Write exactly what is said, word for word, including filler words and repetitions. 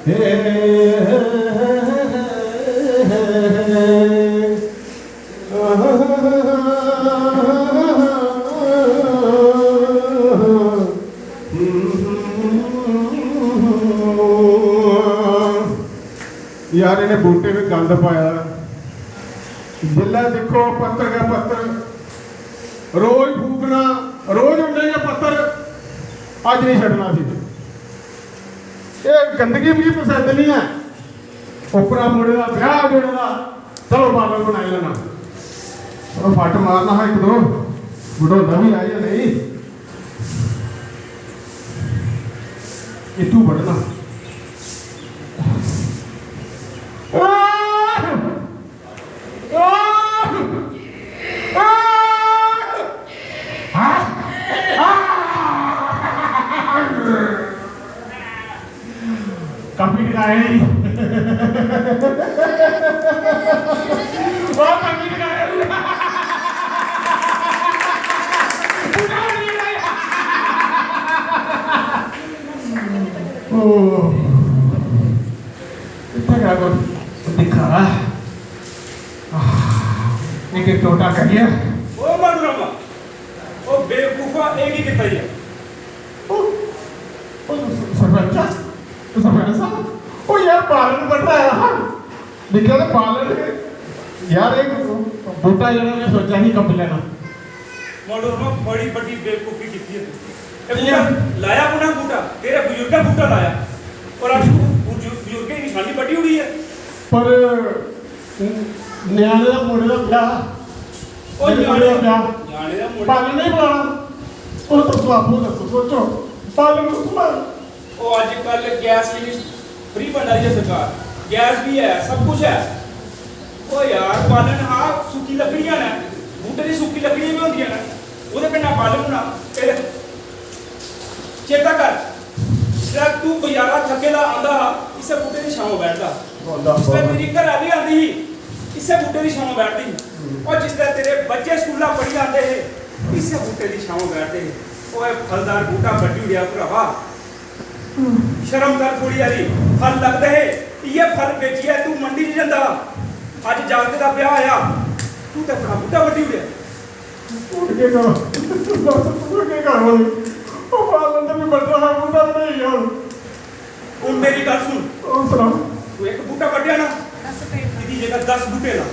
यार, इ'नें बूह्टे बी गंद पाए दा। जिसलै दिक्खो, पत्तर गै पत्तर, रोज फूकना, रोज उन्ने गै पत्तर, अज्ज निं छड्डना सी। एह् गंदगी मिगी पसंद निं ऐ। उप्परा मुड़े दा ब्याह् जुड़े दा, चलो बालन बनाई लैना। चलो फट्ट मारना हा इक दो, बडोंदा बी आई जां नेईं। इत्थूं बड्ढना। कापी टकाए। ओह् कापी टकाए। ओह्। इत्थै गै कोई दिक्खा दा। इक इक टोटा करियै। ओ माड़ू रामा, ओ बेवकूफा, एह् की कीता ई ऐ? ओ, ओ सरपंच, सरपंच साहब, ओ यार, बालन बड्ढा आया हा। दिक्खेआ ते बालन, यार, एक बूटा जेह्ड़ा में सोचा ही कब्ब लैना। माड़ू रामा, बड़ी बड्डी बेवकूफी कीती ऐ तूं। एह् कि'यां? बूटा लाया कु'नें बूटा? तेरे बजुर्गें बूटा लाया। और अज्ज तूं बजुर्ग-, बजुर्गें दी नशानी बड्ढी ओड़ी ऐ। पर ञ्याणे दा मुड़े दा ब्याह्, ओ मेरे मुड़े दा ञ्याणे, ब्याह्। ञ्याणे दा मुड़े। पालन नहीं बनाना। तुस दस्सो, आपूं दस्सो, सोचो, पालन कुत्थुं लाना? ओ अज्जकल गैस जेह्ड़ी free बंडा दी ऐ सरकार, गैस बी ऐ, सब कुछ ऐ। ओ यार, बालन हा, सुक्की लकड़ियां न, बूह्टे दी सुक्की लकड़ियां बी होंदियां न, ओह्दे कन्नै बालन होना। फिर चेता कर, जिसलै तूं बजारा थक्के दा आंदा हा, इस्सै बूह्टे दी छांव बैठदा। होंदा जिसलै होंदा। मेरी घरै आह्ली आंदी ही, इस्सै बूह्टे दी छांव बैठदी ही। और जिसलै तेरे बच्चे स्कूला पढ़ियै आंदे हे, इस्सै बूह्टे दी छांव बैठदे हे। ओए, फलदार बूह्टा बड्ढी ओड़ेआ भ्रावा। शर्म कर थोड़ी हारी, फल लगदे हे, इ'यै फल बेचियै तूं मंडी च जंदा। अज्ज जागत दा ब्याह् होआ, तूं ते अपना बूह्टा बड्ढी ओड़ेआ। हून केह् करां? दस्स, तूं केह् करां हून? ओह् बालन ते में बड्ढना हा, बूह्टा बनाई गेआ हून। हून मेरी गल्ल सुन। हून सनाओ। तूं इक बूह्टा बड्ढेआ ना, एह्दी जगह दस्स बूह्टे ला।